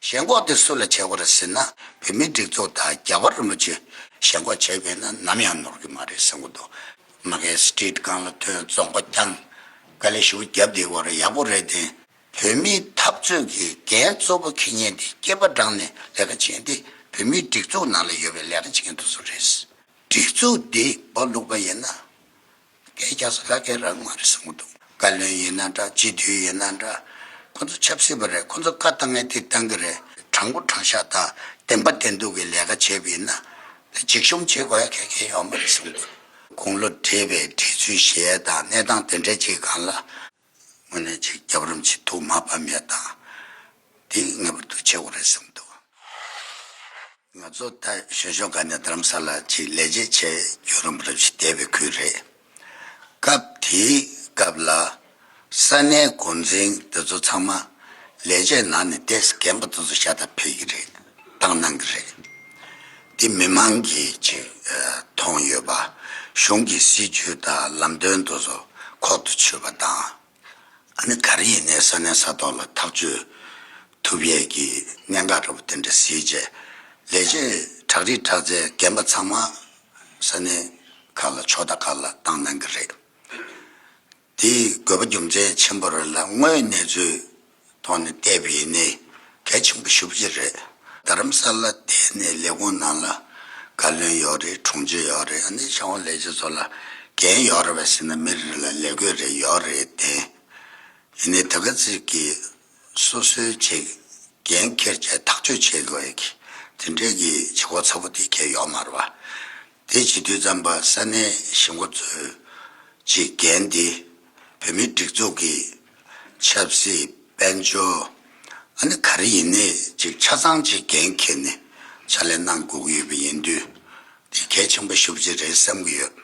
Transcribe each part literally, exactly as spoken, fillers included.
ཞེན་ཁོག་དེ་སུ་ལ་བྱེད་དགོས་རེད་ཟེར་ན། བོད་མིའི་སྒྲིག་འཛུགས་དང་རྒྱལ་བ་རིན་པོ་ཆེ་ཞེན་ཁོག་བྱས་པས་ན་ནམ་ཡང་ནོར་གྱི་མ་རེད་བསམ་གྱི་འདུག་མ་གིའི་སི་ཊི་རི་ཊི་སྒང་ལ་ཐོན། རྫོང་པ་བསྐྱངས། དཀའ་ལས་ཞེ་པོ་བརྒྱབ་བསྡད་ཡོད་རེད། ཡག་པོ་རེད་དེ། བོད་མིའི་འཐབ་རྩོད་ཀྱི་འགན་གཙོ་བོ་འཁྱེར་མཁན་དེ་སྐེད་པ་བསྒྲེངས་ནས་ལས་ཀ་བྱེད་མཁན་དེ་བོད་མིའི་སྒྲིག་འཛུགས་ནང་ལ་ཡོད་པའི་ལས་ཀ་བྱེད་མཁན་དེ་ཚོ་རེད། སྒྲིག་འཛུགས་འདི་སྦོ་ལུག་པ་ཡིན་ན། སྐད་རྒྱག་ས་ཁ་སྐད་རང་མ་རེད་བསམ་གྱི་འདུག་བཀའ་བློན་ཡིན་ན་འདྲ། སྤྱི་འཐུས་ཡིན་ན་འདྲ། ཁོ་ཚོ་ཆབ་སྲིད་པ་རེད། ཁོ་ཚོ་བཀའ་བཏང་ངས་དེ་བཏང་གི་རེད། དྲང་པོ་དྲང་བཞག་དང་བདེན་པ་བདེན་ཐུག་གི་ལས་ཀ་བྱས་པ་ཡིན་ན། དེ་འཇིགས་ཞུམ་བྱེད་དགོས་ཡ་ག་གེ་ཡོད་མ་རེད་བསམ་གྱི་འདུག་དགུང་ལོ་བགྲེས་པའི་བགྲེས་ཚུལ་བཞེས་ཡ་དང་གནས་སྟངས་དེ་འདྲ་ཅིག་སྒང་ལ། དངོས་གནས་ཅིག་རྒྱལ་བ་རིན་པོ་ཆེ་ཐུགས་མ་ཕམ་ཡ་དང་། དེ་ངེས་པར་དུ་བྱེད་དགོས་རེད་བསམ་གྱི་འདུག་ང་ཚོ་ད་གཞོན་གཞོན་སྒང་ནས་རྡ་རམ་ས་ལ་ཅིག་ལས་བྱེད་བྱས་རྒྱུན་རིང་པོ་རེ་ཞིག་བསྡད་པའི་ཁུལ་རེད། སྐབས་དེའི་སྐབས་ལ་ས་གནས་འགོ་འཛིན་དེ་ཚོ་ཚང་མ་ལས་བྱེད་ནང་ནས་ཏོག་ཙམ་རྒན་པ་དེ་ཚོ་ཤ་སྟག་ཕེབས་ཀྱི་རེད། བཏང་གནང་གི་རེད། དེ་མི་མང་གིས་ཅིག་ཨ་མཐོང་ཡོད་པ། གཞུང་གི་སྲིད་ཇུས་དང་ལམ་སྟོན་དེ་ཚོ་ཁོག་ཏུ་ཆུད་པ་དང་། ཨ་ནི་ག་རེ་ཡིན་ནའི་ས་གནས་ས་ཐོག་ལ་ཐག་གཅོད་ཐུབ་ཡས་ཀྱི་གནད་འགག་འདྲ་པོ་དེ་འདྲ་གཟིགས་བྱས། ལས་བྱེད་དྲག་རིགས་དྲག་རྩལ་རྒན་པ་ཚང་མ་ས་གནས་ཁག་ལ་ཕྱོགས་མཐའ་ཁག་ལ་བཏང་གནང་གི་རེད། དེའི་དགོས་པ་རྒྱུ་མཚན་ཆེན་པོ་རེད་ལ། དངོས་གནས་ཚུལ་ཐོག་ནས་བལྟས་པ་ཡིན་ནའི་གལ་ཆེན་པོ་ཞེ་པོ་ཅིག་རེད། རྡ་རམ་ས་ལ་བསྡད་ནས་ལས་ཁུངས་ནང་ལ་བཀའ་བློན་ཡོད་རེད། དྲུང་ཆེ་ཡོད་རེད། ཨ་ནི་ཕྱག་དབང་ལས་བྱེད་ཚོ་ལ་འགན་ཡོད་རེད་པས་ཟེར་ན་མི་རེ་ལ་ལས་བགོས་རེ་ཡོད་རེད་དེ། ཡིན་ནའི་ད་ག་ཚོད་ཀྱི་སོ་སོའི་ཆེད་འགན་འཁྱེར་བྱས་ཐག་གཅོད་བྱེད་དགོས་ཀྱི་དེ་འདྲས་ཀྱི་བྱེད་སྒོ་ཚ་པོ་དེ་གས་ཡོད་མ་རེད་པ། དེ་བྱེད་དུས་ཙམ་པ་ས་གནས་གཞིས་འགོ་ཚོས་ཀྱི་འགན་དེ་བོད་མིའི་སྒྲིག་འཛུགས་ཀྱི་ཆབ་སྲིད་དཔལ་འབྱོར་ཨ་ནི་ག་རེ་ཡིན་ནའི་ཅིག་ཆ་ཚང་ཅིག་འགན་འཁྱེར་ནས་ཕྱག་ལས་གནང་དགོས་ཀྱི་ཡོད་པ་ཡིན་དུས། དེ་གལ་ཆེན་པོ་ཞེ་པོ་ཅིག་རེད་བསམ་གྱི་ཡོད།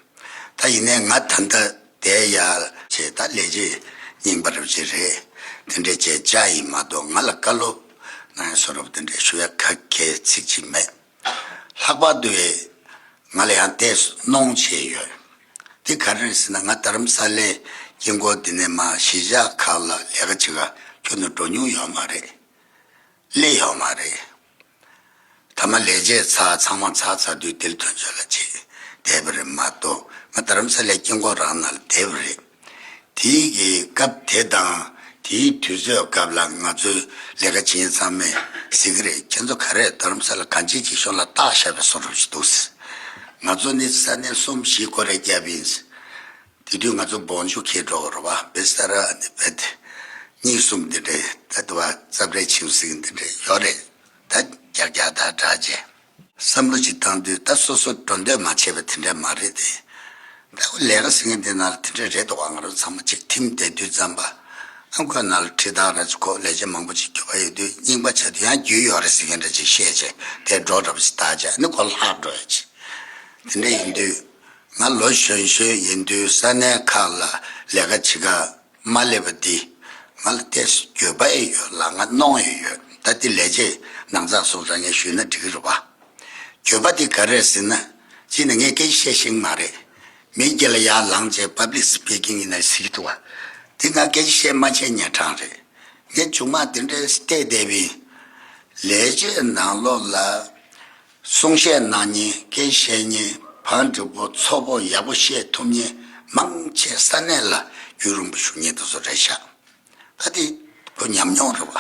ད་ཡིན་ནའི་ང་ད་ལྟ་བསྡད་ཡ་བྱས་ད་ལས་བྱེད་རྙིང་པ་རབ་ཅིག་རེད། དེ་འདྲས་བྱས་བཅར་ཡིན་མ་གཏོགས་ང་ལ་བཀའ་སློབ་གནང་ཡ་བཟོ་འདྲ་པོ་དེ་འདྲས་ཞུ་ཡ་ག་གལ་ཚིག་ཅིག་མེད། ལྷག་པར་དུ་ང་ལ་ཡང་ཏོག་ཙམ་གནོང་བྱས་ཡོད། དེ་ག་རེ་རེད་ཟེར་ན་ང་རྡ་རམ་ས་ལའི་དཀྱིལ་འཁོར་འདི་ནས་མར་གཞིས་ཆགས་ཁག་ལ་ལས་ཀ་བྱེད་ག་ཁྱོན་ནས་འགྲོ་མྱོང་ཡོད་མ་རེད། སླེབས་ཡོད་མ་རེད། མཐའ་མ་ལས་བྱེད་ཚར་ཚང་མ་ཚར་ཚར་དུས་དེ་ལ་དོན་གཅོད་ལ་ཅིག་བསྡད་པ་རེད་མ་གཏོགས་ང་རྡ་རམ་ས་ལའི་དཀྱིལ་འཁོར་རང་ནང་ལ་བསྡད་པ་རེད། དེའི་གི་སྐབས་དེ་དང་དེའི་དུས་ཚོད་སྐབས་ལ་ང་ཚོའི་ལས་ཀ་བྱེད་མཁན་ཚང་མས་གཟིགས་ཀྱི་རེད། ཁྱེད་ཚོ་ག་རེ་རྡ་རམ་ས་ལ་གང་ཅིའི་ཅིག་ཤོག་ལ་བཏགས་བཞག་པའི་བཟོ་འདྲ་ཞིག་འདུག་ཟེར། ང་ཚོ་ནི་ས་གནས་གསུམ་བཞི་སྐོར་ར་བརྒྱབ་ཡིན། དེ་དུས་ང་ཚོ་བོང་ཆུ་འཁྱེར་འགྲོ་དགོས་རེད་པ། བེ་ས་ར་ནི་བེ་དེ་གཉིས་གསུམ་འདི་འདྲའི་ད་དུ་བ་རྩབ་རལ་ཆིང་ཟིག་འདི་འདྲའི་ཡོད་རེད། ད་རྒྱག་རྒྱག་ད་དྲག་རྗེས་བསམ་བློ་ཅིག་བཏང་དུས་ད་སོ་སོ་འགྲོ་འདོད་མ་བྱས་པ་དེ་འདྲ་མ་རེད་དེ། ད་ཁོ་ལས་ཀ་ཟེར་མཁན་དེ་ནང་ལ་དེ་འདྲ་རེད་འདུག་ག་ང་རང་ཚང་མ་གཅིག་ཐིམ་བསྡད་དུས་ཙམ་པ། ཨ་ཁོའི་ནང་ལ་ཁྲི་ཐག་ར་ཅིག་ཁོ་ལས་བྱེད་མང་པོ་ཅིག་རྒྱུག་པ་ཡོད་དུས་རྙིང་པ་ཆགས་དུས་ཡང་རྒྱུས་ཡོད་རེད་ཟེར་མཁན་འདྲ་ཅིག་བཤད་བྱས་དེ་འགྲོ་འདྲ་པོ་ཅིག་བཏགས་བྱས་ཨ་ནི་ཁོ་ལྷག་འགྲོ་ཡ་ཅིག་དེ་འདྲ་ཡིན་དུས། ང་ལོ་གཞོན་གཞོན་ཡིན་དུས་ས་གནས་ཁག་ལ་ལས་ཀ་བྱེད་ག་མ་སླེབས་པ་འདི་ང་ལ་ཏོག་ཙམ་འགྱོད་པ་ཡང་ཡོད་ལ་ང་གནོང་ཡང་ཡོད། ད་འདི་ལས་བྱེད་ནང་ཚགས་སོང་ཙང་ངས་ཞུས་ན་འགྲིག་གི་རེད་པ། འགྱོད་པ་འདི་ག་རེ་རེད་ཟེར་ན། གཅིག་ནས་ངས་སྐད་ཆ་བཤད་ཤེས་ཀྱི་མ་རེད། མི་སྒེར་ལ་ཡར་ལངས་བྱས་པབ་ལིག་སི་པི་ཀིང་ཡིན་ན་ཟེར་གྱི་འདུག་པ། འདི་ང་སྐད་ཆ་བཤད་མ་བྱས་ཉན་གྲང་རེད། ངས་མཇུག་མ་འདི་འདྲའི་བལྟས་བསྡད་པ་ཡིན། ལས་བྱེད་ནང་ལོགས་ལ། གསུང་བཤད་གནང་མཁན་སྐད་བཤད་མཁན་བང་སྒྲིག་པོ་ཚོགས་པོ་ཡག་པོ་བཤད་ཐུབ་མཁན་མང་ཆེ་ས་གནས་ལ་རྒྱུན་རིང་པོ་བཞུགས་མཁན་དེ་ཚོ་རེད་ཤག་ད་དེ་ཁོ་ཉམས་མྱོང་རེད་བ།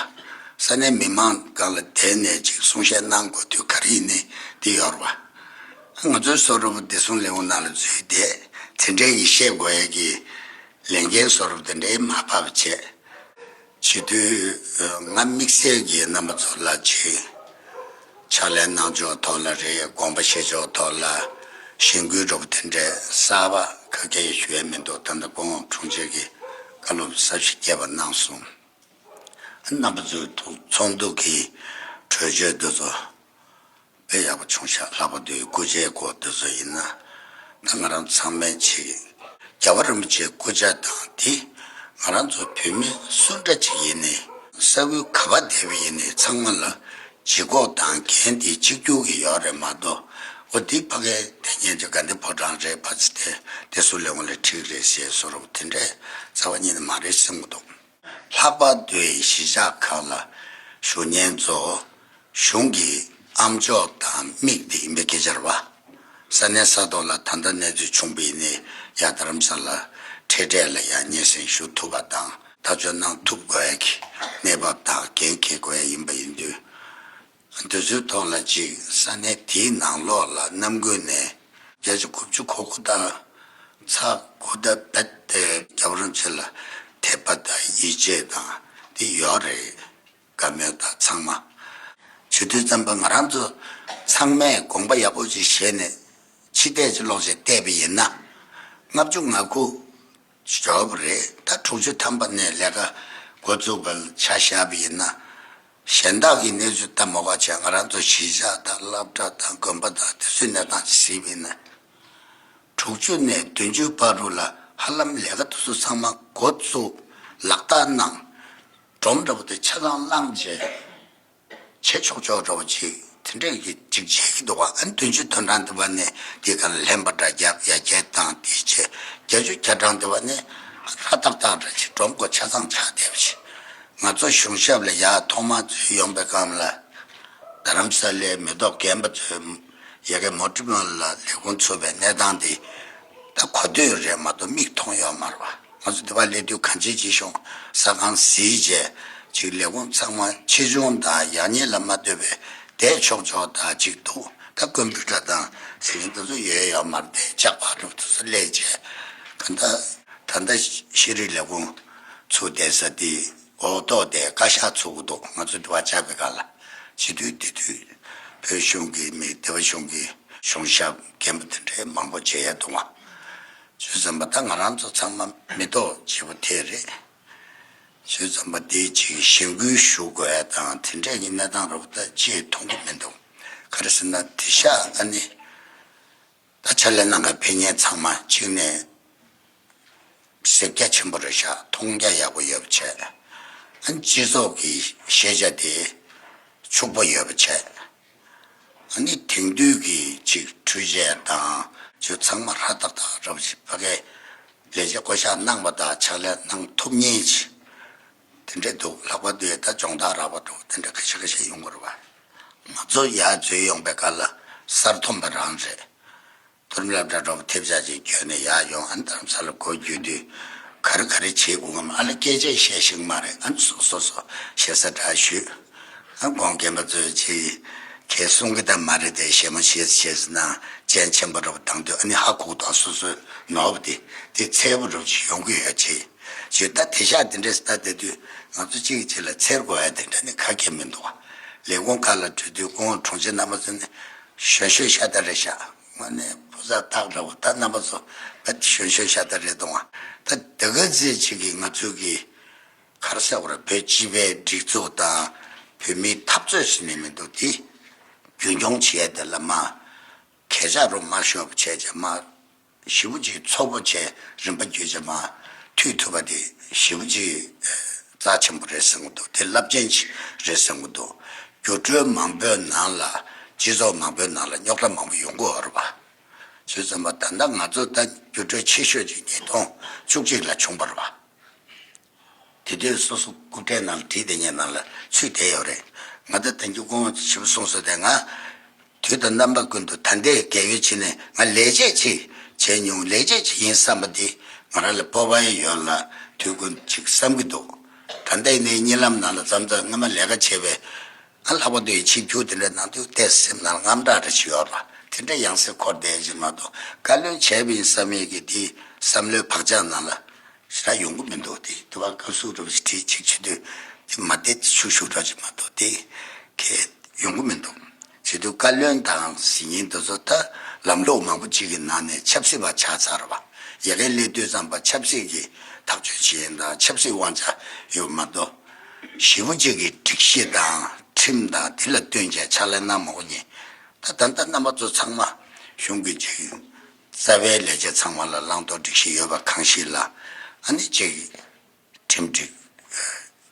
ས་གནས་མི་མང་སྒང་ལ་བསྡད་ནས་ཅིག་གསུང་བཤད་གནང་དགོས་དུས་ག་རེ་ཡིན་ནའི་དེ་ཡོད་རེད་བ། ང་ཚོའི་བཟོ་འདྲ་པོ་བདེ་སྲུང་ལས་ཁུངས་ནང་ལ་འཛུལ་བསྡད་དེ་འདྲའི་གི་བཤད་དགོས་ཡ་གི་ལས་འགན་བཟོ་འདྲ་པོ་དེ་འདྲའི་མ་བབས་བྱས། བྱེད་དུས་ང་དམིགས་བསལ་གྱིས་རྣམ་པ་ཚོ་ལ་ཅིག་ཕྱག་ལས་གནང་ཕྱོགས་ཐོག་ལ་རེད། དགོངས་པ་བཞེས་ཕྱོགས་ཐོག་ལ་གཞེན་སྐུལ་འདྲ་པོ་དེ་འདྲའི་གསར་པ་ག་གེ་ཞུ་ཡས་མི་འདུག་ད་ལྟ་སྐུ་ངོ་དྲུང་ཆེ་གིས་བཀའ་སློབ་ཟབ་ཞིང་རྒྱས་པ་གནང་སོང་། རྣམ་པ་ཚོའི་ཐུགས་ཚོགས་འདུ་གི་གྲོས་ཆོད་འདི་ཚོ་དཔེ་ཡག་པོ་བྱུང་ཤག་ལྷག་པར་དུ་སྐུ་ཕྱྭའི་སྐོར་དེ་ཚོ་ཡིན་ན། ད་ང་རང་ཚང་མས་ཅིག་རྒྱལ་བ་རིན་པོ་ཆེའི་སྐུ་ཕྱྭ་དང་དེ་ང་རང་ཚོ་བོད་མི་སུ་འདྲ་ཅིག་ཡིན་ནའི་ས་ཁུལ་ག་པར་བསྡད་པ་ཡིན་ནའི་ཚང་མ་ལ་ལྗིད་ཁོག་དང་འགན་དེ་གཅིག་གྱུར་གྱི་ཡོད་རེད་མ་གཏོགས་འོ་དེ་ཕ་གིར་བསྡད་མཁན་ཅིག་དགའ་ལྡན་ཕོ་བྲང་རེད་ཕ་ཚི་དེ་དེ་སུ་ལས་ངོ་ལས་འགྲིག་རེད་ཟེར་བཟོ་འདྲ་པོ་དེ་འདྲས་རྩ་བ་ཉིད་ནས་མ་རེད་བསམ་གྱི་འདུག་ལྷག་པར་དུ་གཞིས་ཆགས་ཁག་ལ་བཞུགས་མཁན་ཚོ་ གཞུང་གི་ཨ་མཆོག་དང་མིག་དེ་ཡིན་པའི་སྐད་ཆ་རེད་བ། ས་གནས་ས་ཐོག་ལ་ད་ལྟ་གནས་ཚུལ་བྱུང་བ་ཡིན་ནའི་ཡ་རྡ་རམ་ས་ལ་འཕྲལ་འཕྲལ་ལ་ཡ་སྙན་སེང་ཞུ་ཐུབ་པ་དང་ཐག་གཅོད་གནང་ཐུབ་དགོས་ཡ་གི་གནས་བབ་དང་འགན་འཁྱེར་དགོས་ཡ་ཡིན་པ་ཡིན་དུས། འདི་ཚོའི་ཐོག་ལ་ཅིག་ས་གནས་དེའི་ནང་ལོགས་ལ་གནམ་དགུན་ནས་བརྒྱ་ཆ་དགུ་བཅུ་གོ་དགུ་དང་ཚ་དགུ་ད་རྦད་དེ་རྒྱལ་བ་རིན་པོ་ཆེ་ལ་དད་པ་དང་ཡིད་ཆེས་དང་དེ་ཡོད་རེད། དགའ་མོས་དང་ཚང་མ། བྱེད་དུས་ཙམ་པ་ང་རང་ཚོ་ཚང་མས་དགོངས་པ་ཡག་པོ་ཅིག་བཞེས་ནས་ཕྱི་བལྟས་ཅིག་ལོག་ཅིག་བལྟས་པ་ཡིན་ན། ལྔ་བཅུ་ང་དགུ་འབྱོར་བ་རེད། ད་དྲུག་ཅུ་ཐམ་པ་ནས་ལས་ཀ་འགོ་བཙུགས་པ་ཆ་བཞག་པ་ཡིན་ན། གཞན་དག་གི་གནས་ཚུལ་ལྟ་མ་དགོས་བྱས་ང་རང་ཚོ་གཞིས་ཆགས་དང་སློབ་གྲྭ་དང་དགོན་པ་དང་དེ་ཚོའི་གནས་སྟངས་ཅིག་གཟིགས་པ་ཡིན་ན། དྲུག་ཅུ་ནས་བདུན་ཅུ་བར་དུ་ལ་ཧ་ལམ་ལས་ཀ་དེ་ཚོ་ཚང་མ་འགོ་བཙུགས་ལག་བསྟར་གནང་། སྒྲོམ་འདྲ་པོ་དེ་ཆ་ཚང་བླངས་བྱས། བྱེད་ཆོག་ཆོག་འདྲ་པོ་ཅིག་དེ་འདྲས་ཀྱི་ཅིག་བྱེད་ཀྱི་འདུག་བ། ཨ་ནི་བདུན་ཅུ་དོན་གྲངས་དེ་བ་ནས་དེ་ག་ལ་ལྷན་པ་འདྲ་རྒྱབ་ཡར་རྒྱས་བཏང་དེ་བྱས། བརྒྱད་ཅུ་གྱ་གྲངས་དེ་བ་ནས་ཧྲ་ཏག་ཏག་འདྲ་ཅིག་སྒྲོམ་སྒོ་ཆ་ཚང་ཆགས་བསྡད་པ་ཅིག་ང་ཚོ་གཞུང་ཞབས་ལ་ཡར་ཐོག་མར་འཛུལ་ཡོང་པའི་སྐབས་ལ། རྡ་རམ་ས་ལའི་མི་ཐོག་རྒན་པ་ཚོས་ཡ་གི་མོ་ཊ་མོ་ལ་ལས་ཁུངས་ཚུགས་པའི་གནས་སྟངས་དེ། ད་གོ་ཐོས་རེད་མ་གཏོགས་མིག་མཐོང་ཡོད་མ་རེད་བ། ང་ཚོ་འདི་པར་སླེབས་དུས་གང་ཅིའི་ཅིག་གཞུང་ས་ཁང་གཟིགས་བྱས་ཅིག་ལས་ཁུངས་ཚང་མ་ཆེ་ཆུང་དང་ཡག་ཉེས་ལ་མ་ལྟོས་པའི་བསྡད་ཆོག་ཆོག་དང་ཅིག་འདུག་ད་ཀམ་པུ་ཊར་དང་ཟེར་མཁན་དེ་ཚོ་ཡོད་ཡོད་མ་རེད་དེ་ལྕགས་པར་འདྲ་པོ་དེ་ཚོ་སླེབས་བྱས་ག་ད་ད་ལྟ་ཤེས་རིག་ལས་ཁུངས་ཚུགས་བསྡད་ས་དེ། འོག་ཐོག་དེ་བཀའ་ཤག་ཚུགས་ཀྱི་འདུག་ང་ཚོ་འདི་པར་བཅར་བའི་སྒང་ལ། བྱེད་དུས་དེ་དུས་བོད་གཞུང་གི་མི་སྡེ་བ་གཞུང་གི་གཞུང་ཞབས་རྒན་པ་དེ་འདྲའི་མང་པོ་མཇལ་ཡ་འདུག་ང་། བྱས་ཙམ་པ་ད་ང་རང་ཚོ་ཚང་མ་མི་ཐོག་བྱེད་པོ་དེ་རེད། བྱས་ཙམ་པ་དེ་ཅིག་གཞེན་སྐུལ་ཞུ་དགོས་ཡ་དང་དེ་འདྲས་ཀྱི་གནས་སྟངས་རུ་ད་ཅིག་མཐོང་གི་མི་འདུག་ག་རེ་ཟེར་ན་དེ་ཤག་ཨ་ནི། ད་ཕྱག་ལས་གནང་མཁན་ཕེབས་མཁན་ཚང་མ་གཅིག་ནས་གཟིགས་རྒྱ་ཆེན་པོ་རེད་ཤག་མཐོང་རྒྱ་ཡག་པོ་ཡོད་པ་བྱས། ཨ་ནི་སྤྱི་ཚོགས་ཀྱི་ཤེས་བྱ་དེ་ཕྱུག་པོ་ཡོད་པ་བྱས། ཨ་ནི་དེང་དུས་ཀྱི་ཅིག་འཕྲུལ་ཆས་དང་ཅིག་ཚང་མ་ཧྲ་ཏག་ཏག་རབ་ཅིག་ཕ་གིའི་ལས་བྱེད་བསྐོ་གཞག་གནང་པ་དང་ཕྱག་ལས་གནང་ཐུབ་མཁན་ཅིག་དེ་འདྲས་འདུག་ལྷག་པར་དུ་ད་སྦྱོང་བརྡར་རག་པ་འདྲ་པོ་དེ་འདྲ་ཁ་ཤས་ཁ་ཤས་ཡོང་གི་རེད་པ། ང་ཚོ་ཡར་འཛུལ་ཡོང་པའི་སྐབས་ལ་གསར་ཐོན་པ་རང་རེད། མཐོ་རིམ་སློབ་གྲྭ་འདྲ་པོ་ཐེབས་ཆག་ཅིག་བསྐྱོན་ནས་ཡར་ཡོང་། ཨ་ནི་རྡ་རམ་ས་ལ་སྒོ་བརྒྱུད་དུས་ག་རེ་ག་རེ་བྱེད་དགོས་ངམ། ཨ་ལ་སྐད་ཆ་བཤད་ཤེས་ཀྱི་མ་རེད། ཨ་ནི་སོ་སོ་སོ་ཞེ་ས་འདྲ་ཞུས། ཨ་ནི་གོང་རྒན་པ་ཚོས་ཅིག་ཁྱེད་གསུང་གི་ད་མ་རེད་དེ་ཞེ་མོ་ཞེ་ཞེ་ཟེར་ན་སྤྱན་ཆེན་པོ་འདྲ་པོ་བཏང་དུས་ཨ་ནི་ཧ་གོ་དང་སོ་སོའི་ནོར་བ་དེ་དེ་འཚེར་པོ་འདྲ་པོ་ཅིག་ཡོང་གི་ཡོད་ཅེས་ཞུས། ད་དེ་ཤག་དེ་འདྲས་ད་དེ་དུས་ང་ཚོ་གཅིག་གིས་གཅིག་ལ་འཚེར་དགོས་ཡ་དེ་འདྲ་ནི་ག་གེ་མི་འདུག་བ། ལས་ཁུངས་ཁག་ལ་འགྲོ་དུས་སྐུ་ངོ་དྲུང་ཆེ་རྣམ་པ་ཚོ་ནི་གཞོན་གཞོན་ཤ་སྟག་རེད་ཤག་དངོས་གནས་ཕོ་གསར་སྟག་འདྲ་པོ་ད་རྣམ་པ་ཚོ་བས་གཞོན་གཞོན་ཤ་སྟག་རེད་འདུག་ཨ། ད་དེ་ག་ཚོད་ཅིག་གིས་ང་ཚོ་གི་ག་རེ་ཟེར་དགོས་རེད། བོད་སྤྱི་པའི་སྒྲིག་འཛུགས་དང་བོད་མིའི་འཐབ་རྩོད་ཟེར་ནས་མི་འདུག་དེ་རྒྱུན་སྐྱོང་བྱེད་ཡ་དེ་ལ་མ་གས་ཆག་རུ་མ་ཤོར་བ་བྱས་བྱས་མ། ཞེ་པོ་ཅིག་ཚོགས་པ་བྱས་རིམ་པ་བརྒྱུད་བྱས་མ་མཐུད་ཐུབ་པ་དེ་ཞེ་པོ་ཅིག་རྩ་ཆེན་པོ་རེད་བསམ་གྱི་འདུག་དེ་རླབས་ཆེན་ཞིག་རེད་བསམ་གྱི་འདུག་འགྱུར་འགྲོས་མང་པོའི་ནང་ལ་སྤྱི་ཚོགས་མང་པོའི་ནང་ལ་རྙོག་དྲ་མང་པོ་ཡོང་གི་ཡོད་རེད་པ། བྱས་ཙང་མ་ད་ལྟ་ང་ཚོ་ད་འགྱུར་འགྲོས་ཆེ་ཤོས་ཅིག་ཉིས་སྟོང་བཅུ་གཅིག་ལ་བྱུང་བ་རེད་པ། དེ་དུས་སོ་སོ་སྐུ་ཕྲེང་ནང་བྲིས་བསྡད་མཁན་ནང་ལ་ཚུད་བསྡད་ཡོད་རེད། ང་ད་དེང་གི་སྐུ་ངོ་ཞེ་པོ་གསུངས་སོང་དེ། ང་དུས་དང་རྣམ་པ་ཀུན་ཏུ་ད་ལྟའི་རྒས་ཡོལ་ཕྱིན་ནས་ང་ལས་བྱེད་ཅིག་བྱས་མྱོང་། ལས་བྱེད་ཅིག་ཡིན་བསམ་པ་འདི་ང་རང་ལ་སྤོབས་པ་ཡང་ཡོད་ལ་དུས་ཀུན་ཅིག་བསམ་གྱི་འདུག་ད་ལྟའི་ནས་གཉིད་ལམ་ནང་ལ་མཚམས་མཚམས་སྔ་མ་ལས་ཀ་བྱས་པའི་ཨ་ལྷག་པར་དུ་ཡི་ཕྱི་རྒྱུག་དེ་འདྲ་གནང་དུས་ཏོག་ཙམ་སེམས་ནང་ལ་དངངས་སྐྲག་འདྲ་ཞིག་ཡོད་རེད་པ། དེ་འདྲ་ཡང་སེ་འཁོར་བསྡད་ཀྱི་མ་གཏོགས་བཀའ་བློན་བྱས་པ་ཡིན་བསམ་ཡས་ཀྱི་དེ་བསམ་བློའི་བག་ཆགས་ནང་ལ་ཞེ་དྲག་ཡོང་གི་མི་འདུག་དེ་དུ་བ་སྐབས་སུ་རུབ་ཞིག་བྲིས་ཅིག་བྱེད་དུས་དེ་མ་བདེ་ཤུགས་ཤུགས་འདྲ་ཅིག་མ་གཏོགས་དེ་གས་ཡོང་གི་མི་འདུག་བྱེད་དུས་བཀའ་བློན་དང་ཟེར་མཁན་དེ་ཚོ་ད་ལམ་ལུགས་མང་པོ་ཅིག་གི་ནང་ནས་ཆབ་སྲིད་པ་ཆགས་ཚར་བ། ཡ་གིར་སླེབས་དུས་ཙམ་པ་ཆབ་སྲིད་ཀྱི་ཐག་གཅོད་བྱེད་ཡིན་དང་ཆབ་སྲིད་དབང་ཆ་ཡོད་མ་གཏོགས་ཞེ་པོ་ཅིག་གི་སྒྲིག་གཞི་དང་ཁྲིམས་དང་དེ་ལ་བསྟུན་བྱས་ཕྱག་ལས་གནང་མ་དགོས་མཁན་ད་ད་ལྟ་རྣམ་པ་ཚོ་ཚང་མ་གཞུང་གི་ཅིག་རྩ་བའི་ལས་བྱེད་ཚང་མ་ལ་བླང་དོར་སྒྲིག་གཞི་ཡོད་པ་གང་ཞིག་ལ་ཨ་ནི་ཅིག་ཁྲིམས་སྒྲིག་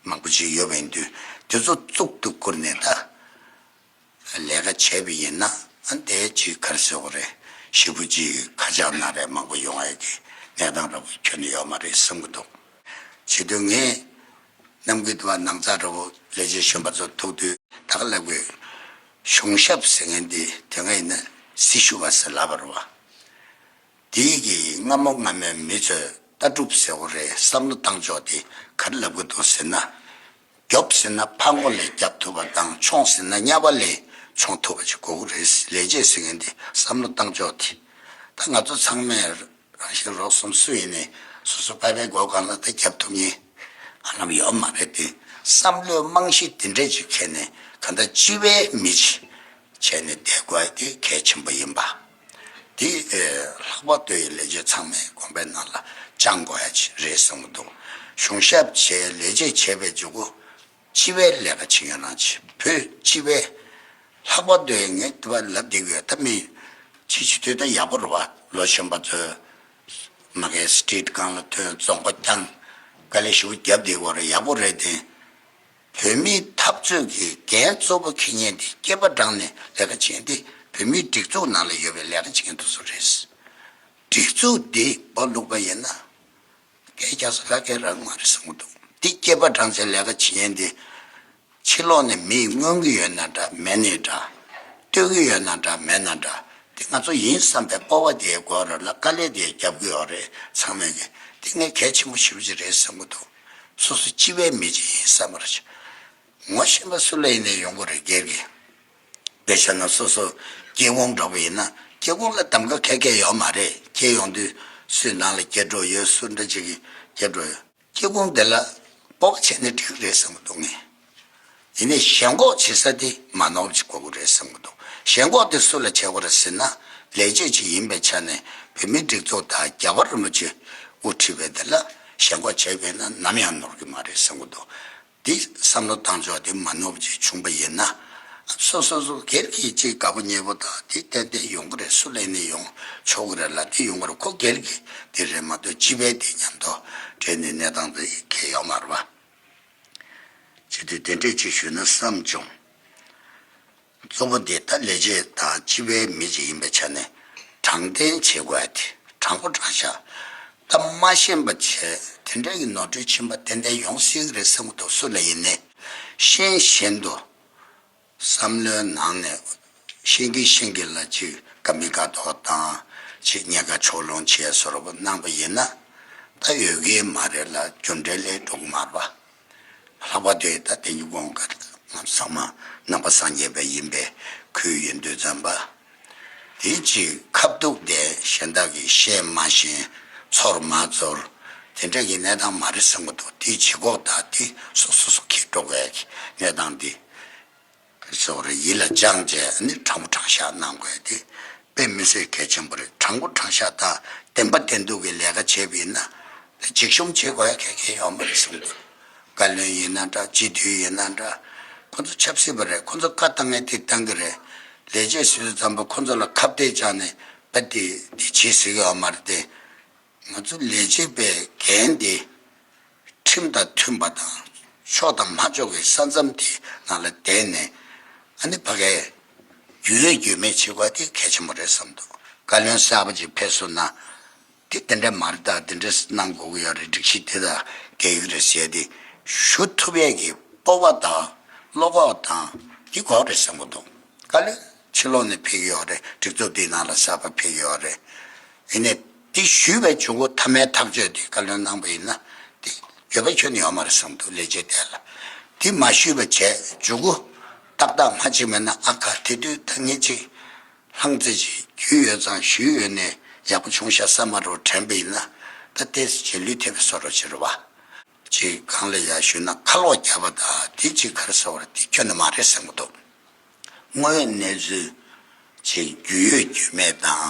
མང་པོ་ཅིག་ཡོད་པ་ཡིན་དུས་དེ་ཚོ་གཙུག་ཏུ་བཀུར་ནས་ད་ལས་ཀ་བྱས་པ་ཡིན་ན་ཨ་ནི་དེ་ཅིག་ག་རེ་ཟེར་དགོས་རེད། ཞེ་པོ་ཅིག་ཁ་ཆག་ན་རེ་མང་པོ་ཡོང་ཡ་གི་གནས་སྟངས་འདྲ་པོ་ཁྱོན་ནས་ཡོད་མ་རེད་བསམ་གྱི་འདུག་བྱེད་དུས་ངས་གནམ་གྱི་དུ་བ་ནང་ཚགས་འདྲ་པོ་ལས་བྱེད་གཞོན་པ་ཚོ་ཐུག་དུས་ད་ག་ལབ་དགོས། གཞུང་ཞབས་ཟེར་མཁན་འདི་དེ་སྔ་ཡིན་ན་སྲི་ཞུ་བ་ཟེར་ལབ་པ་རེད་བ། དེའི་གི་སྔ་མོ་སྔ་མོའི་མི་ཚོས་ལྟ་གྲུབ་ཟེར་བ་རེད། བསམ་བློ་བཏང་ཕྱོགས་དེ་ག་རེ་ལབ་གི་འདུག་ཟེར་ན། རྒྱོབ་ཟེར་ན་ཕར་མགོ་ལས་རྒྱབ་ཐུབ་པ་དང་མཆོང་ཟེར་ན་གཉའ་པ་ལས་མཆོང་ཐུབ་པ་ཅིག་དགོས་ཀྱི་རེད། ལས་བྱེད་ཟེར་མཁན་དེ་བསམ་བློ་བཏང་ཕྱོགས་དེ། ད་ང་ཚོ་ཚང་མས་རང་བཞིན་རོགས་གསུམ་སུ་ཡིན་ནའི་སོ་སོ་པའི་པའི་མགོ་སྒང་ལ་ད་རྒྱབ་ཐུབ་མཁན་ཧ་ལམ་ཡོད་མ་རེད་དེ། བསམ་བློའི་རྨང་གཞི་དེ་འདྲས་ཅིག་འཁྱེར་ནས་གང་ལྟར་སྤྱི་པའི་མི་ཅིག་བྱས་ནས་བསྡད་དགོས་དེ་གལ་ཆེན་པོ་ཡིན་པ། དེ་ཨེ་ལྷག་པར་དུ་ལས་བྱེད་ཚང་མས་དགོངས་པའི་ནང་ལ་བཅངས་དགོས་ཡ་ཅིག་རེད་བསམ་གྱི་འདུག་གཞུང་ཞབས་བྱས་ལས་བྱེད་བྱས་པའི་མཇུག་གུ་སྤྱི་པའི་ལས་ཀ་བྱེད་མཁན་རང་ཅིག་བོད་སྤྱི་པའི་ལྷག་པར་དུ་ངས་དེ་བ་ལབ་བསྡད་ཀྱི་ཡོད། ད་མི་ཕྱི་ཕྱི་དུས་ད་ཡག་པོ་རེད་བ། ལོ་གཞོན་པ་ཚོས་མ་གའི་སི་ཊི་རིཊ་སྒང་ལ་ཐོན་རྫོང་པ་བསྐྱངས། དཀའ་ལས་ཞེ་པོ་བརྒྱབ་བསྡད་ཀྱི་ཡོད་རེད། ཡག་པོ་རེད་དེ། བོད་མིའི་འཐབ་རྩོད་ཀྱི་འགན་གཙོ་བོ་འཁྱེར་མཁན་དེ་སྐེད་པ་བྲེགས་ནས་ལས་ཀ་བྱེད་མཁན་དེ་བོད་མིའི་སྒྲིག་འཛུགས་ནང་ལ་ཡོད་པའི་ལས་ཀ་བྱེད་མཁན་དེ་ཚོ་རེད། སྒྲིག་འཛུགས་འདི་སྦོ་ལུག་པ་ཡིན་ན་སྐད་རྒྱག་ས་ལྷག་གི་རང་མ་རེད་བསམ་གྱི་འདུག་འདི་སྐེད་པ་བྲེགས་བྱས་ལས་ཀ་བྱེད་མཁན་དེ་ཕྱི་ལོགས་ནས་མིས་མངོན་གྱི་ཡོད་ན་འདྲ་མེད་ནའི་འདྲ། ལྟོས་ཀྱི་ཡོད་ན་འདྲ་མེད་ན་འདྲ། དེ་ང་ཚོ་ཡིན་བསམ་པའི་སྤོབས་པ་དེའི་སྐོར་ལ་དཀའ་ལས་དེ་རྒྱབ་ཀྱི་ཡོད་རེད། ཚང་མས་ཀྱི་དེ་ངས་གལ་ཆེན་པོ་ཞེ་པོ་ཅིག་རེད་བསམ་གྱི་འདུག་སོ་སོ་སྤྱི་པའི་མི་ཅིག་ཡིན་བསམ་པར་བྱ། ངོ་ཤེས་པ་སུ་ལ་ཡིན་ནའི་ཡོང་གི་རེད། སྒེར་གྱི། དཔེ་བཞག་ན་སོ་སོ་སྐྱེ་ཁུངས་འདྲ་པོ་ཡིན་ན་སྐྱེ་ཁུངས་ལ་གདམ་ག་ག་གེ་ཡོད་མ་རེད། སྐྱེ་ཡོང་དུས་སུའི་ནང་ལ་སྐྱེ་འགྲོ་ཡོད། སུ་འདྲ་ཅིག་གི་སྐྱེ་འགྲོ་ཡོད། སྐྱེ་ཁུངས་དེ་ལ་སྤོབས་པ་བྱས་ནས་འགྲིག་གི་རེད་བསམ་གྱི་འདུག་ངས། ཡིན་ནའི་ཞེན་ཁོག་བྱེད་ས་དེ་མ་ནོར་བ་ཅིག་དགོས་ཀྱི་རེད་བསམ་གྱི་འདུག་ཞེན་ཁོག་དེ་སུ་ལ་བྱེད་དགོས་རེད་ཟེར་ན། ལས་བྱེད་ཅིག་ཡིན་པའི་ཆ་ནས་བོད་མིའི་སྒྲིག་འཛུགས་དང་རྒྱལ་བ་རིན་པོ་ཆེ་དབུ་ཁྲིད་པའི་དེ་ལ་ཞེན་ཁོག་བྱས་པས་ན་ནམ་ཡང་ནོར་གྱི་མ་རེད་བསམ་གྱི་འདུག་འདི་བསམ་བློ་བཏང་ཕྱོགས་དེ་མ་ནོར་བ་ཅིག་བྱུང་པ་ཡིན་ན། སོ་སོ་སོ་སྒེར་གྱི་ཅིག་དགའ་པོ་ཉེ་པོ་དང་དེ་ཏན་ཏན་ཡོང་གི་རེད། སུ་ལས་ནས་ཡོང་ཆོག་གི་རེད་ལ་དེ་ཡོང་གི་རེད། ཁོ་སྒེར་གྱི་དེ་རེད་མ་གཏོགས་སྤྱི་པའི་དེ་མཉམ་དུ་འབྲེལ་ནས་གནས་སྟངས་དེ་གལ་ཡོད་མ་རེད་བ། བྱེད་དུས་དེ་འདྲས་ཅིག་ཞུས་ན་བསམ་བྱུང་། གཙོ་བོ་དེ་ད་ལས་བྱེད་དང་སྤྱི་པའི་མི་ཅིག་ཡིན་པའི་ཆ་ནས་དྲང་བདེན་བྱེད་དགོས་ཡ་དེ་དྲང་པོ་དྲང་བཞག་ད་མ་ཤེས་པ་བྱས་དེ་འདྲའི་གི་ནོར་འཁྲུལ་ཕྱིན་པ་ཏན་ཏན་ཡོང་སྲིད་ཀྱི་རེད་བསམ་གྱི་འདུག་སུ་ལ་ཡིན་ནའི་ཤེས་བཞིན་དུ་བསམ་བློའི་ནང་ནས་ཤེས་ཀྱི་ཤེས་ཀྱི་ལ་ཅིག་དགའ་མི་དགའ་མདོག་དང་ཅིག་ཉེན་ཁ་ཕྱོགས་ལྷུང་བྱས་བཟོ་འདྲ་པོ་གནང་པ་ཡིན་ན་ད་ཡོད་ཀྱི་མ་རེད་ལ་རྒྱུ་འབྲས་ལས་འགྲོ་གི་མ་རེད་པ། ལྷག་པར་དུ་ད་དེ་ཉིད་དགོངས་ཀ་ཚང་མ་ནང་པ་སངས་རྒྱས་པ་ཡིན་པའི་ཁུལ་ཡིན་དུས་ཙམ་པ། དེ་ཅིག་ཁ་ཐུག་དེ་གཞན་དག་གིས་བཤད་མ་ཤེས་ཚོར་མ་ཚོར་དེ་འདྲ་གི་གནས་སྟངས་མ་རེད་བསམ་གྱི་འདུག་དེ་ལྗིད་ཁོག་དང་དེ་སོ་སོ་སོ་འཁྱེར་འགྲོ་དགོས་ཀྱི་གནས་སྟངས་དེ་ག་རེ་ཟེར་དགོས་རེད། ཡིད་ལ་བཅངས་བྱས་ནི་དྲང་པོ་དྲང་བཞག་གནང་དགོས་དེ་དཔེ་མི་སྲིད་གལ་ཆེན་པོ་རེད། དྲང་པོ་དྲང་བཞག་དང་བདེན་པ་བདེན་སྡུག་གི་ལས་ཀ་བྱས་པ་ཡིན་ན་དེ་འཇིགས་ཞུམ་བྱེད་དགོས་ཡ་གལ་གལ་ཡོད་མ་རེད་བསམ་གྱི་འདུག་བཀའ་བློན་ཡིན་ན་འདྲ། སྤྱི་འཐུས་ཡིན་ན་འདྲ། ཁོ་ཚོ་ཆབ་སྲིད་པ་རེད། ཁོ་ཚོ་བཀའ་བཏང་ངས་དེ་བཏང་གི་རེད། ལས་བྱེད་ཟེར་དུས་ཙམ་པ་ཁོ་ཚོ་ལ་ཁ་གཏད་བཅག་ནས་པ་དེ་དེ་བྱེད་ཟེར་གི་ཡོད་མ་རེད་དེ། ང་ཚོ་ལས་བྱེད་པའི་འགན་དེ་ཁྲིམས་དང་མཐུན་པ་དང་ཆོག་དང་མ་ཆོག་གི་ས་མཚམས་དེ་ནང་ལ་བསྡད་ནས་ཨ་ནི་ཕ་གའི་རྒྱུས་ཡོད་རྒྱུས་མེད་བྱེད་དགོས་དེ་གལ་ཆེན་པོ་རེད་བསམ་འདུག་བཀའ་བློན་གསར་པ་ཅིག་ཕེབས་སོང་ན། དེ་དེ་འདྲ་མ་རེད། ད་དེ་འདྲ་གནང་དགོས་ཀྱི་ཡོད་རེད། སྒྲིག་གཞི་དེ་དང་འགལ་གྱི་རེད་ཟེར་ཏེ་ཞུ་ཐུབ་ཡས་ཀྱི་སྤོབས་པ་དང་བློ་ཁོག་དང་དེ་དགོས་རེད་བསམ་གྱི་འདུག་བཀའ་བློན་ཕྱི་ལོགས་ནས་ཕེབས་ཀྱི་ཡོད་རེད། སྒྲིག་འཛུགས་འདིའི་ནང་ལ་གསར་པ་ཕེབས་ཀྱི་ཡོད་རེད། ཡིན་ནའི་དེ་ཞུས་པའི་མཇུག་གུ་མཐའ་མའི་ཐག་གཅོད་དེ་བཀའ་བློན་གནང་པ་ཡིན་ན་དེ་འགྱོད་པ་ཁྱོན་ནས་ཡོད་མ་རེད་བསམ་གྱི་འདུག་ལས་བྱེད་དེ་ལ་དེ་མ་ཞུས་པ་བྱས་མཇུག་གུ་ཏག་ཏག་མ་བྱེད་མེད་ན་ཨ་ཁ་དེ་དུས་ད་ངས་ཅིག་ལྷང་ཙེ་ཅིག་རྒྱུས་ཡོད་ཙང་ཞུས་ཡོད་ནས་ཡག་པོ་བྱུང་ཤག་བསམ་མ་རུ་དྲན་པ་ཡིན་ན་ད་ལྟའི་རྗེས་ལུས་ཐེབས་པའི་བཟོ་འདྲ་ཅིག་རེད་བ། ཅིག་གང་ལ་ཡ་ཞུས་ན་ཁ་ལོག་རྒྱབ་པ་དང་དེ་ཅིག་ག་རེ་ཟེར་བ་རེད། དེ་ཁྱོན་ནས་མ་རེད་བསམ་གྱི་འདུག་དངོས་ཡོད་གནས་ཚུལ་ཅིག་རྒྱུས་ཡོད་རྒྱུས་མེད་དང་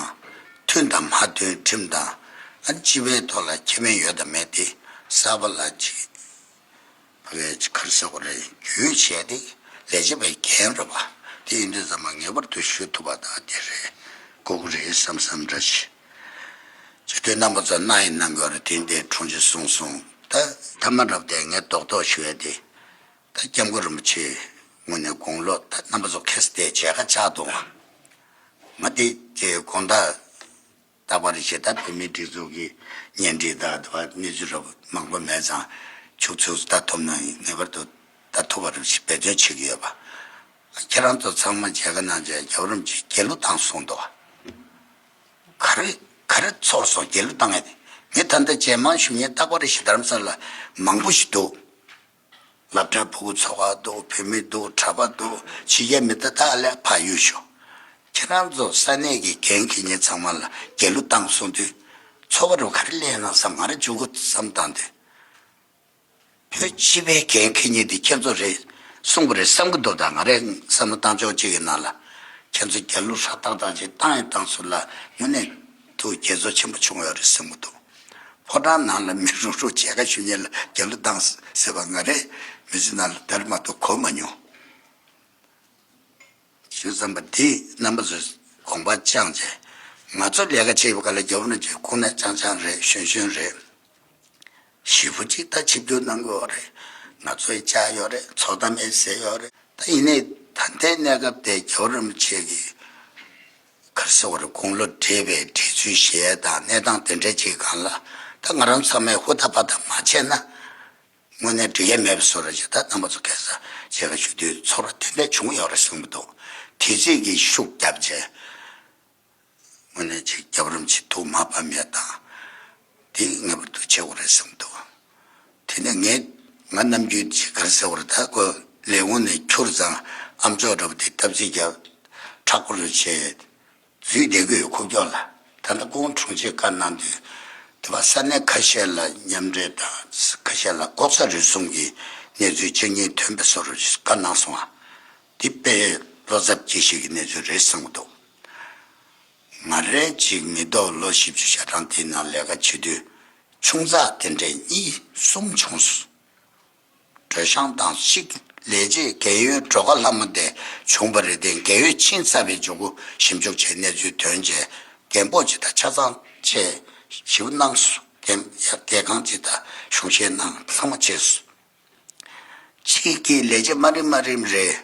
མཐུན་དང་མ་མཐུན་ཁྲིམས་དང་ཨ་ནི་སྤྱི་པའི་ཐོག་ལ་ཁེ་ཕན་ཡོད་དང་མེད་དེ་གསར་པ་ལ་ཅིག་ཕ་གིའི་ག་རེ་ཟེར་དགོས་རེད། རྒྱུས་བྱས་ཏེ་ལས་བྱེད་པའི་འགན་རེད་པ། དེ་ཡིན་དུས་ཙམ་པ་ངེས་པར་དུ་ཞུ་ཐུབ་པ་དང་དེ་རེད། དགོས་ཀྱི་རེད་བསམ་བསམ་འདྲ་ཞིག་བྱེད་དུས་རྣམ་པ་ཚོ་གནང་ཡིན་གནང་དགོས་རེད། དེ་འདྲའི་དྲུང་ཆེ་གསུངས་སོང་། ད་ཐ་མ་རབ་དེ་ངས་རྡོག་རྡོག་ཞུ་ཡ་དེ་ད་སྐྱབས་མགོན་རིན་པོ་ཆེའི་ངོས་ནས་དགུང་ལོ་ད་རྣམ་པ་ཚོ་ཁ་སང་དེ་མཇལ་ཁ་བཅར་འདུག་ཨ། ང་དེ་དེ་དགོང་དག་རྟག་པར་རེ་བཞིན་ད་བོད་མིའི་སྒྲིག་འཛུགས་ཀྱི་བརྙན་འཕྲིན་དང་དེ་བ་གནས་ཚུལ་རབ་མང་པོ་མེད་ཙང་ཕྱུགས་ཚུགས་ད་ཐོབ་ན་ངེས་པར་དུ་ད་ཐོབ་པ་རེ་བཞིན་འབད་བརྩོན་བྱེད་ཀྱི་ཡོད་པ། ཁྱེད་ ཁྱེད་རང་ཚོ་ཚང་མ་མཇལ་ཁ་གནང་བྱས་རྒྱལ་བ་རིན་པོ་ཆེ་རྒྱལ་གླུ་བཏང་གསུངས་འདུག་ག་རེ་ག་རེ་ཚོར་སོང་། རྒྱལ་གླུ་བཏང་ཡ་དེ། ངས་ད་ལྟ་རྗེས་མ་ཞུ་མཁན་རྟག་པར་ཞིག་རྡ་རམ་ས་ལ་མང་པོ་ཞིག་འདུག་སློབ་གྲྭ་ཕྲུ་གུ་ཚོགས་པ་འདུག་བུད་མེད་འདུག་གྲྭ་པ་འདུག་ཕྱི་རྒྱལ་མི་སྡེ་དག་ལ་ཕར་གཡུགས་ཤོག་ཁྱེད་རང་ཚོ་ས་གནས་ཀྱི་འགན་འཁྱེར་མཁན་ཚང་མ་ལ་རྒྱལ་གླུ་བཏང་གསུངས་དུས། ཚོར་བ་རུ་ག་རེ་སླེབས་ན་བསམ། ང་རང་མཇུག་གུ་བསམ་བཏང་དུས། བོད་སྤྱི་པའི་འགན་འཁྱེར་མཁན་དེ་ཁྱེད་ཚོ་རེད་གསུངས་པ་རེད་བསམ་གྱི་འདུག་ད་ང་རའི་བསམ་བློ་བཏང་ཕྱོགས་གཅིག་གི་ནང་ལ། ཁྱེད་ཚོ་རྒྱལ་གླུ་ཧྲ་ཏག་ཏག་ཅིག་བཏང་ཡང་བཏང་སོང་ལ། དངོས་གནས་དུ་དགྱེས་ཚོར་ཆེན་པོ་བྱུང་ཡོད་རེད་བསམ་གྱི་འདུག་ཕོ་བྲང་ནང་ལ་མི་རུག་རུག་མཇལ་ཁ་ཞུ་མཁན་ལ་རྒྱལ་གླུ་བཏང་ཟེར་བ་ང་རའི་མི་ཚེ་ནང་ལ་དེར་མ་གཏོགས་གོ་མ་མྱོང་། ཞུ་བསམ་པ་འདི་རྣམ་པ་ཚོས་དགོངས་པ་བཅངས་བྱས། ང་ཚོ་ལས་ཀ་བྱེད་པ་ག་ལ་རྒྱབ་ན་བྱས་ཁོང་ནས་ཅང་ཅང་རེད། གཞོན་གཞོན་རེད། ཞེ་པོ་ཅིག་ད་ཆིབས་བསྒྱུར་གནང་དགོས་པ་རེད། ང་ཚོའི་ལྕགས་ཡོད་རེད། ཚོགས་གཏམ་ཨེ་ཟེར་ཡོད་རེད། ད་ཡིན་ནའི་ད་ལྟའི་གནས་སྐབས་དེ་རྒྱལ་བ་རིན་པོ་ཆེ་གི་ག་རེ་ཟེར་བ་རེད། དགུང་ལོ་བགྲེས་པའི་བགྲེས་ཚུལ་བཞེས་དང་གནས་སྟངས་དེ་འདྲ་ཅིག་སྒང་ལ། ད་ང་རང་ཚང་མས་ཧུར་ཐག་པ་ཐག་མ་བྱས་ན། དངོས་གནས་འགྲིག་ཡ་མེད་པའི་བཟོ་འདྲ་ཅིག་ད་རྣམ་པ་ཚོ་ཁ་སང་མཇལ་ཁ་ཞུ་དུས་ཚོར་བ་དེ་འདྲ་བྱུང་ཡོད་རེད་བསམ་གྱི་འདུག་དེ་རྗེས་ཀྱི་ཤུགས་བརྒྱབ་བྱས། དངོས་གནས་ཅིག་རྒྱལ་བ་རིན་པོ་ཆེ་ཐུགས་མ་ཕམ་ཡ་དང་། དེ་ངེས་པར་དུ་བྱེད་དགོས་རེད་བསམ་འདུག་དེ་ནས་ངས་ང་ནམ་རྒྱུན་ཅིག་ག་རེ་ཟེར་བ་རེད། ད་ཁོ་ལས་ཁུངས་ནས་འཁྱུར་ཙང་ཨ་མཆོག་འདྲ་པོ་དེ་སྟབས་གཅིག་རྒྱབ། མཁྲེགས་པོ་རུ་བྱས། འཛུལ་བསྡད་ཀྱི་ཡོད། ཁུག་ཀྱོག་ལ། ད་ལྟ་སྐུ་ངོ་དྲུང་ཆེས་བཀའ་གནང་དུས། དེ་བ་ས་གནས་ཁ་ཤས་ལ་མཉམ་འབྲེལ་དང་ཁ་ཤས་ལ་ལྐོག་ཟ་རུལ་སུངས་ཀྱི་གནས་ཚུལ་གཅིག་གཉིས་ཐོན་པའི་བཟོ་འདྲ་བཀའ་གནང་སོང་ང་། འདི་དཔེ་བློ་འཚབ་སྐྱེ་གཞི་གི་གནས་ཚུལ་རེད་བསམ་གྱི་འདུག་ང་རའི་ཅིག་མི་ཐོག་ལོ་བཞི་བཅུ་ཞེ་གྲངས་དེའི་ནང་ལས་ཀ་བྱེད་དུས། ཆུང་ཙག་དེ་འདྲའི་གཉིས་གསུམ་བྱུང་སོང་། སྒྲོལ་ཤང་དང་གཅིག་ལས་བྱེད་རྒན་ཡོལ་སྒྲོལ་དཀར་ལྷ་མོ་དེ་བྱུང་བ་རེད་དེ། རྒན་ཡོལ་ཕྱིན་ཚར་བའི་མཇུག་གུ་ཞིབ་འཇུག་བྱས་གནས་ཚུལ་ཐོན་རྗེས་རྒན་པོ་ཅིག་དང་ཆ་ཚང་བཅས་ཞིབ་གནང་སོང་། རྒན་ཡར་རྒྱལ་ཁང་ཅིག་དང་གཞུང་བཤེར་གནང་ཚང་མ་བྱས་སོང་། གཅིག་གིས་ལས་བྱེད་དམའ་རིམ་དམའ་རིམ་རེད།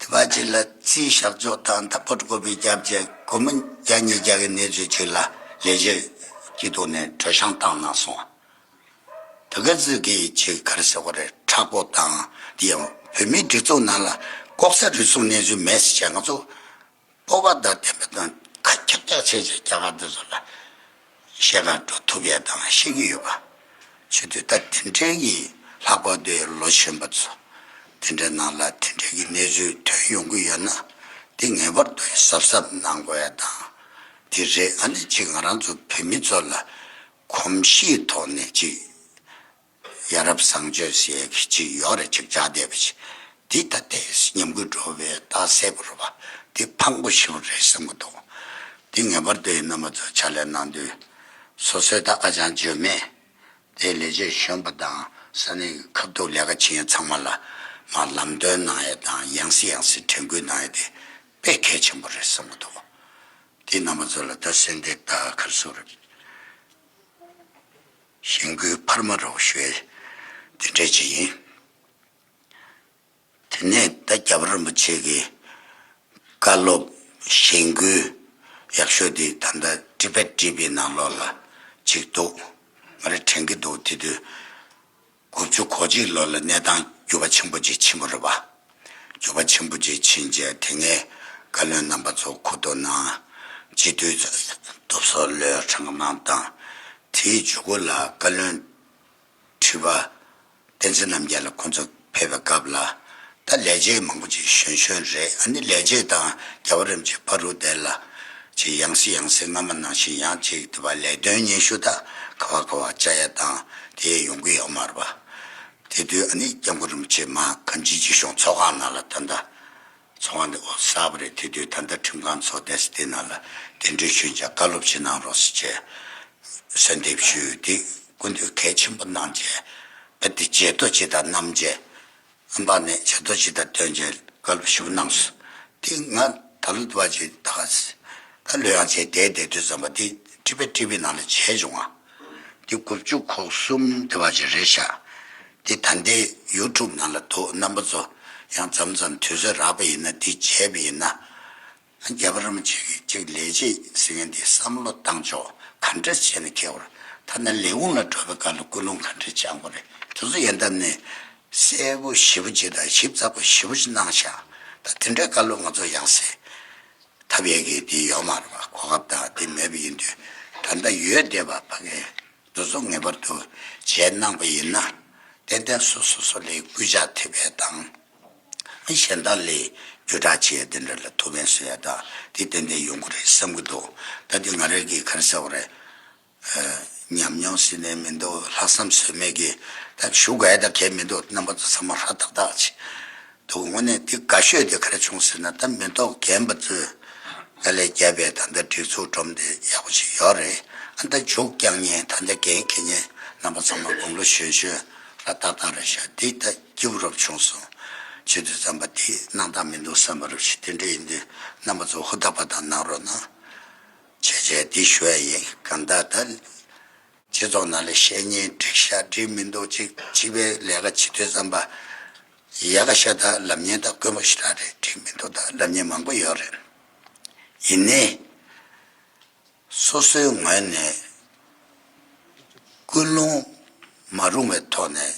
དེ་བ་ཅིག་ལ་རྩིས་བཞག་ཕྱོགས་དང་ད་ཕོ་ཊོ་ཀོ་པི་བརྒྱབ་བྱས་སྒོར་མོ་བརྒྱ་ཉིས་བརྒྱ་གི་གནས་ཚུལ་ཅིག་ལ་ལས་བྱེད་སྐྱིད་སྡུག་ནས་སྒྲོལ་ཤང་བཏང་གནང་སོང་། དེ་ག་ཚོད་ཀྱི་ཅིག་ག་རེ་ཟེར་བ་རེད། མཁྲེགས་པོ་དང་། དེ་ཡང་བོད་མིའི་སྒྲིག་འཛུགས་ནང་ལ་ལྐོག་ཟ་རུལ་སུངས་གནས་ཚུལ་མེད་ཟེར་བྱས་ང་ཚོ་སྤོབས་པ་དང་ལྡན་པ་དང་ཁ་འཁྱག་འཁྱག་བྱས་བྱས་རྒྱ་གར་འདི་ཚོ་ལ་བཤད་ག་འགྲོ་ཐུབ་ཡས་དང་བཤད་ཀྱི་ཡོད་པ། བྱེད་དུས་ད་དེ་འདྲའི་གི་ལྷག་པར་དུ་ལོ་གཞོན་པ་ཚོ་དེ་འདྲའི་ནང་ལ་དེ་འདྲའི་གི་གནས་ཚུལ་ཐོན་ཡོང་གི་ཡོད་ན། དེ་ངེས་པར་དུ་གཟབ་གཟབ་གནང་དགོས་ཡ་དང་། དེ་རེད། ཨ་ནི་ཅིག་ང་རང་ཚོ་བོད་མི་ཚོ་ལ་གོམས་གཤིས་ཐོག་ནས་ཅིག་ཡ་རབས་བཟང་སྤྱོད་ཟེར་ཡ་གི་ཅིག་ཡོད་རེད། ཅིག་བྱ་བསྡད་པ་ཅིག་འདི་ད་ལྟའི་ཉམས་རྒུད་འགྲོ་བའི་རྟགས་གསལ་པོ་རེད་པ། འདི་ཕངས་པོ་ཞེ་པོ་རེད་བསམ་གྱི་འདུག་འདི་ངེས་པར་དུ་རྣམ་པ་ཚོ་ཕྱག་ལས་གནང་དུས། སོ་སོའི་ད་ཨ་ཅང་འཇོན་མེད། དེ་ལས་བྱེད་གཞོན་པ་དང་ས་གནས་ཀྱི་ཁ་ཐུག་ལས་ཀ་བྱེད་མཁན་ཚང་མ་ལ་མར་ལམ་སྟོན་གནང་ཡས་དང་། ཡང་སེ་ཡང་སེ་དྲན་སྐུལ་གནང་ཡས་དེ་དཔེ་གལ་ཆེན་པོ་རེད་བསམ་གྱི་འདུག་དེ་རྣམ་པ་ཚོ་ལ་ད་གསོལ་འདེབས་དང་ག་རེ་ཟེར་རེད། གཞེན་སྐུལ་འཕར་མ་རོགས་ཞུ་ཡས་དེ་འདྲ་ཅིག་ཡིན། དེ་ནས་ད་རྒྱལ་བ་རིན་པོ་ཆེ་གི་བཀའ་སློབ་གཞེན་སྐུལ་ཡག་ཤོས་དེ་ད་ལྟ་ཊི་བེཊ་ཊི་ཝི་ནང་ལོགས་ལ་ཅིག་འདུག་ང་རེ་དྲན་གྱི་འདུག་དེ་དུས་དགུ་བཅུ་གོ་གཅིག་ལོ་ལ་གནས་སྟངས་འགྱུར་བ་ཆེན་པོ་ཅིག་ཕྱིན་པ་རེད་པ། འགྱུར་བ་ཆེན་པོ་ཅིག་ཕྱིན་རྗེས་དེ་སྔའི་བཀའ་བློན་རྣམ་པ་ཚོ་ཁུ་ཐུག་གནང་། སྤྱི་འཐུས་ཚོ་སྟོབས་ཚོགས་བློས་དྲངས་གནང་དང་། དེའི་མཇུག་གུ་ལ་བཀའ་བློན་ཁྲི་པ་བསྟན་འཛིན་རྣམ་རྒྱལ་ལགས་ཁོང་ཚོ་ཕེབས་པའི་སྐབས་ལ། ད་ལས་བྱེད་མང་པོ་ཅིག་གཞོན་གཞོན་རེད། ཨ་ནི་ལས་བྱེད་དང་རྒྱལ་བ་རིན་པོ་ཆེ་བར་དུ་དེ་ལ་ཅིག་ཡང་སེ་ཡང་སེ་སྔ་མ་ནང་བཞིན་ཡང་ཅིག་དེ་བ་ལས་དོན་སྙན་ཞུ་ད་ག་བ་ག་བ་བཅར་ཡ་དང་དེ་ཡོང་གི་ཡོད་མ་རེད་པ། དེ་དུས་ཨ་ནི་སྐྱབས་མགོན་རིན་པོ་ཆེ་མར་གངས་ཅན་སྐྱིད་གཤོངས་ཚོགས་ཁང་ནང་ལ་ད་ལྟ་ཚོགས་ཁང་དེ་ཨོ་གསར་པ་རེད། དེ་དུས་ད་ལྟ་ཁྲིམས་ཁང་ཚོགས་སྡེ་ཟེར་དེ་ནང་ལ་གདན་འདྲེན་ཞུས་བྱས་བཀའ་སློབ་ཅིག་གནང་རོགས་ཟེར་བྱས་གསོལ་འདེབས་ཞུས། དེ་སྐུ་མདུན་གལ་ཆེན་པོ་གནང་བྱས་དཔེ་དེ་བརྗེད་ཐོ་ཅིག་དང་བསྣམས་བྱས། ཨམ་པ་ནས་བྱ་དོ་ཅི་ད་སྟོན་བྱས་བཀའ་སློབ་ཞུ་གནང་སོང་། དེ་ང་ད་ལོ་དུ་བ་ཅིག་ད་ད་ལོ་ཡང་བྱས་བསྡད་བསྡད་དུས་ཙམ་པ་དེ་ཊི་བེཊ་ཊི་ཝི་ནང་ལ་བྱས་བྱུང་ང་། དེ་དགུ་བཅུ་གོ་གསུམ་དུ་བ་ཅིག་རེད་ཤག་དེ་ད་ལྟའི་ཡུ་ཊུབ་ནང་ལ་འདུག་རྣམ་པ་ཚོ་ཡང་མཚམས་མཚམས་དུས་ཚོད་རག་པ་ཡིན་ན་དེ་མཇལ་བ་ཡིན་ན། རྒྱལ་བ་རིན་པོ་ཆེ་གིས་ཅིག་ལས་བྱེད་ཟེར་མཁན་དེ་བསམ་བློ་བཏང་ཕྱོགས་ག་འདྲ་བྱས་ནས་འཁྱེར་བར། ཐ་ན་ལས་ཁུངས་ལ་འགྲོ་བའི་སྐབས་ལ་ཀུན་སློང་ག་འདྲ་བཅངས་པ་རེད། དེ་ཚོ་ཡན་ཐབས་ནས་གསལ་པོ་ཞེ་པོ་ཅིག་དང་ཞིབ་ཚགས་པོ་ཞེ་པོ་ཅིག་གནང་ཤག་ད་དེ་འདྲའི་བཀའ་སློབ་ང་ཚོ་ཡང་སེ་ཐབས་ཡས་ཀྱི་དེ་ཡོད་མ་རེད་པ། གོ་སྐབས་དང་དེ་མེད་པ་ཡིན་དུས། ད་ལྟ་ཡོད་བསྡད་པ་ཕ་གི་འདི་ཚོ་ངེས་པར་དུ་བྱས་གནང་པ་ཡིན་ན། ཏན་ཏན་སོ་སོ་སོ་ལས་སྐུལ་ལྕག་ཐེབས་པའི་དང་། གཞན་དག་ལས་བརྒྱུད་བསྒྲགས་བྱེད་ཡ་དེ་འདྲ་ལ་ཐུགས་ཕན་གསོས་ཡ་དང་དེ་ཏན་ཏན་ཡོང་གི་རེད་བསམ་གྱི་འདུག་ད་དེ་ང་རང་གིས་ག་རེ་ཟེར་བ་རེད། ཉམས་མྱོང་ཟེར་ནས་མི་འདུག་ལྷག་བསམ་ཟོལ་མེད་ཀྱིས་ད་ཞུ་དགོས་ཡ་ད་གལ་མི་འདུག་རྣམ་པ་ཚོ་ཚང་མ་ཧྲ་ཏག་ཏག་བྱེད་འདུག་དངོས་གནས་དེ་དགའ་ཤོས་དེ་ག་རེ་བྱུང་ཟེར་ན། ད་མི་ཐོག་རྒན་པ་ཚོས་དཀའ་ལས་བརྒྱབ་པའི་ད་ལྟ་སྒྲིག་འཛུགས་སྒྲོམ་དེ་ཡག་པོ་ཞིག་ཡོད་རེད། ཨ་ད་མཇུག་བསྐྱང་མཁན་ད་ལྟ་འགན་འཁྱེར་མཁན་རྣམ་པ་ཚང་མ་དགུང་ལོ་གཞོན་གཞོན་ཧྲ་ཏག་ཏག་རེད་ཤག་དེ་ད་སྐྱིད་པོ་རབ་བྱུང་སོང་། བྱེད་དུས་ཙམ་པ་དེ་གནང་སྟངས་མི་འདུག་བསམ་པ་རབ་ཞིག་དེ་འདྲ་ཡིན་དུས་རྣམ་པ་ཚོ་ཧུར་ཐག་པ་དང་གནང་རོགས་གནང་། བྱས་བྱས་འདི་ཞུ་ཡ་ཡིན། གང་ལྟར་ད་སྤྱི་ཚོགས་ནང་ལ་བཤད་མཁན་འགྲིག་ཤག་འགྲིག་མི་འདུག་ཅིག་སྤྱི་པའི་ལས་ཀ་བྱེད་དུས་ཙམ་པ་ཡག་ག་ཤ་སྟག་ལབ་མཁན་དང་དཀོན་པོ་ཞེ་དྲག་རེད། འགྲིག་མི་འདུག་ད་ལབ་མཁན་མང་པོ་ཡོད་རེད། ཡིན་ནའི་སོ་སོའི་ངོས་ནས་ཀུན་སློང་མ་རུང་བའི་ཐོག་ནས།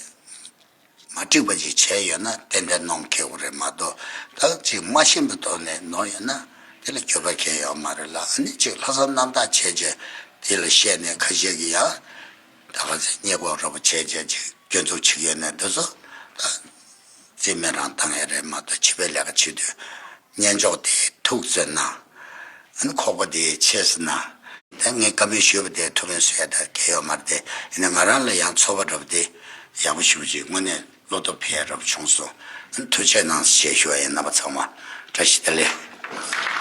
མ་འགྲིག་པ་ཅིག་བྱས་ཡོད་ན་ཏན་ཏན་གནོང་ཁེལ་བ་རེད་མ་གཏོགས། ད་ཅིག་མ་ཤེས་པའི་ཐོག་ནས་ནོར་ཡོད་ན་དེ་ལ་འགྱོད་པ་གང་ཡང་ཡོད་མ་རེད་ལ། ཨ་ནི་ཅིག་ལྷག་བསམ་རྣམ་དག་བྱས་བྱས་དེ་ལ་བཤད་ནས་ཁ་ཤས་ཀྱིས་ཡང་ད་ག་ཚོད་རྙེད་དགོས་རོགས་པ་བྱས་བྱས་ཅིག་སྐྱོན་འཛུགས་བྱེད་ཀྱི་ཡོད་ན་འདི་ཚོ་ད་རྩིས་མེད་རང་བཏང་ཡ་རེད་མ་གཏོགས། བྱིས་པའི་ལས་ཀ་བྱེད་དུས་སྙན་ཅོག་དེ་ཐུག་ཚོད་ན། ཨ་ནི་ཁོག་པ་དེ་ཆེ་ཟེར་ན། ད་ངས་བཀའ་མོལ་ཞུས་པ་དེ་ཐུགས་ཕན་གསོས་ཡ་ད་གལ་ཡོད་མ་རེད་དེ། ཡིན་ན་ང་རང་ལ་ཡང་ཚོར་བ་འདྲ་པོ་དེ་ཡག་པོ་ཞེ་པོ་ཅིག་དངོས་གནས་བློ་སྟོབས་འཕེལ་ཡ་འདྲ་པོ་བྱུང་སོང་། ཨ་ནི་ཐུགས་རྗེ་གནང་ཞེས་ཞུ་བ་ཡིན། རྣམ་པ་ཚང་མ་བཀྲ་ཤིས་བདེ་ལེགས།